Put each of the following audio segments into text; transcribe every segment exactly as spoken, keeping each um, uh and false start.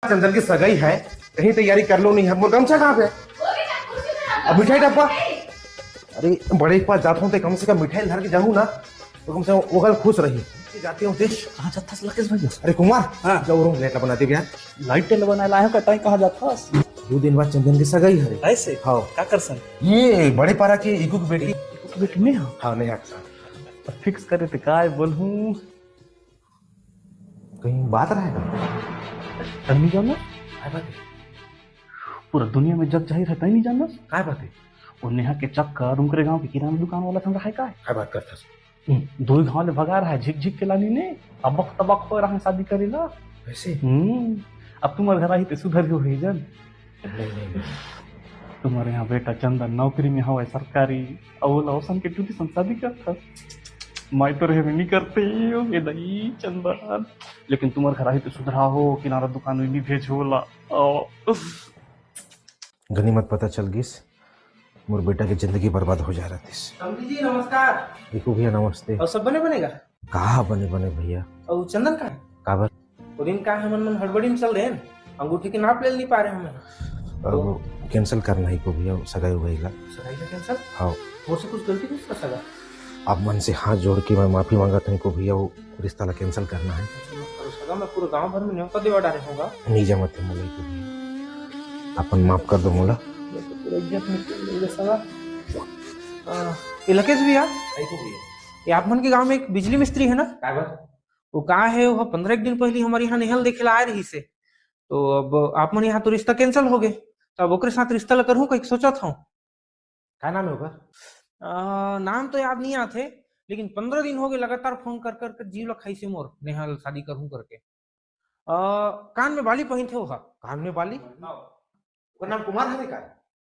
चंदन की सगाई है, कहीं तैयारी कर लो नहीं है। मोर गमछा कहाँ पे? अब मिठाई डब्बा। अरे, बड़े के पास जाता हूँ तो कम से कम मिठाई धर के जाऊँ ना, तो कम से कम वो गल खुश रही। जाते हो देश। कहाँ जाता है लकेश भैया? अरे कुमार, हाँ। जाओ रूम लेट बना दे यार। लाइट टेल बनाए लाए हो का, ताई कहाँ जाता है? दो दिन बाद चंदन की सगाई है। ऐसे? हाँ। का कर सन? ये बड़े पारा के इकू की बेटी। इकू की बेटी नहीं हो? हाँ, नहीं आता। फिक्स करे तो काय बोलूं? कहीं बात रहेगा? तब नहीं जानो? काय बात है? पूरा दुनिया में जग जाहिर है, तय नहीं जानो? काय बात है? वो नेहा के चक्कर उनकरे गांव के किराना दुकान वाला संग रहा है काय? काय बात करता? हम्म, दो ही गांव ले भगा रहा है, झिक झिक के लानी ने, अबक तबक हो रहा है शादी करेला। वैसे? हम्म, अब तुम्हारे घर आई तो सुधर जो है जन। नहीं, नहीं, नहीं। तुम्हारे यहाँ बेटा चंदन नौकरी में हवा है सरकारी, और वो लवसन के टूटी संग शादी करता। मैं तो रहे में नहीं करते हो ये दई चंदन, लेकिन तुम्हारे घर आई तो सुधरा हो, किनारा दुकान में नहीं भेज होला। और गनीमत पता चल गिस, मोर बेटा की जिंदगी बर्बाद हो जा रहा थी। समधी जी, नमस्कार। देखो भैया, नमस्ते। और सब बने बनेगा? कहा बने बने भैया? और चंदन का? काबर? वो दिन का हमन मन हड़बड़ी में चल रहे हैं, अंगूठी के नाप ले नहीं पा रहे हमें। अब तो कैंसिल करना ही को भैया, सगाई उगाई ला। सगाई का कैंसिल? हाँ। मोर से कुछ गलती कुछ कर सका? आप मन से हाथ जोड़ के मैं माफी मांगत हूँ को भैया, वो रिश्ता ला कैंसिल करना है। अच्छा, मत करो सगा, मैं पूरे गांव भर में न्योता देवा डारे होगा। नहीं जमत है मोला को भैया, अपन माफ कर दो मोला। मैं तो पूरा इज्जत निकल गई सगा। आ, ये लकेश भैया, ये आप मन के गांव में एक बिजली मिस्त्री है ना? काबर? वो का है, वो पंद्रह एक दिन पहले हमारे यहाँ नेहा ल देखे ला आए रही से, तो अब आप मन यहाँ तो रिश्ता कैंसिल हो गए, तो अब ओकरे साथ रिश्ता ला करहूँ कहीं सोचत हूँ। का नाम है ओकर? आ, नाम तो याद नहीं आते, लेकिन पंद्रह दिन हो गए लगातार फोन कर कर कर जीव ला खाई से मोर, नेहा ल शादी करहूँ करके। आ, कान में बाली पहनते हो हा। कान में बाली? हाँ। ओकर नाम कुमार हरे का?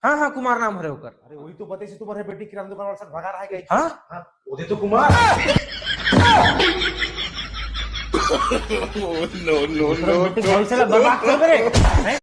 हाँ, हाँ, कुमार नाम हरे ओकर। अरे, वही तो बताइस तुम्हारे बेटी किराना दुकान वाला साथ भगा रहा है कहीं। हाँ? हाँ, वो दे तो कुमार। नो, नो, दूसरा नो, बेटी नो। भविष्य ला बर्बाद कर दे रे।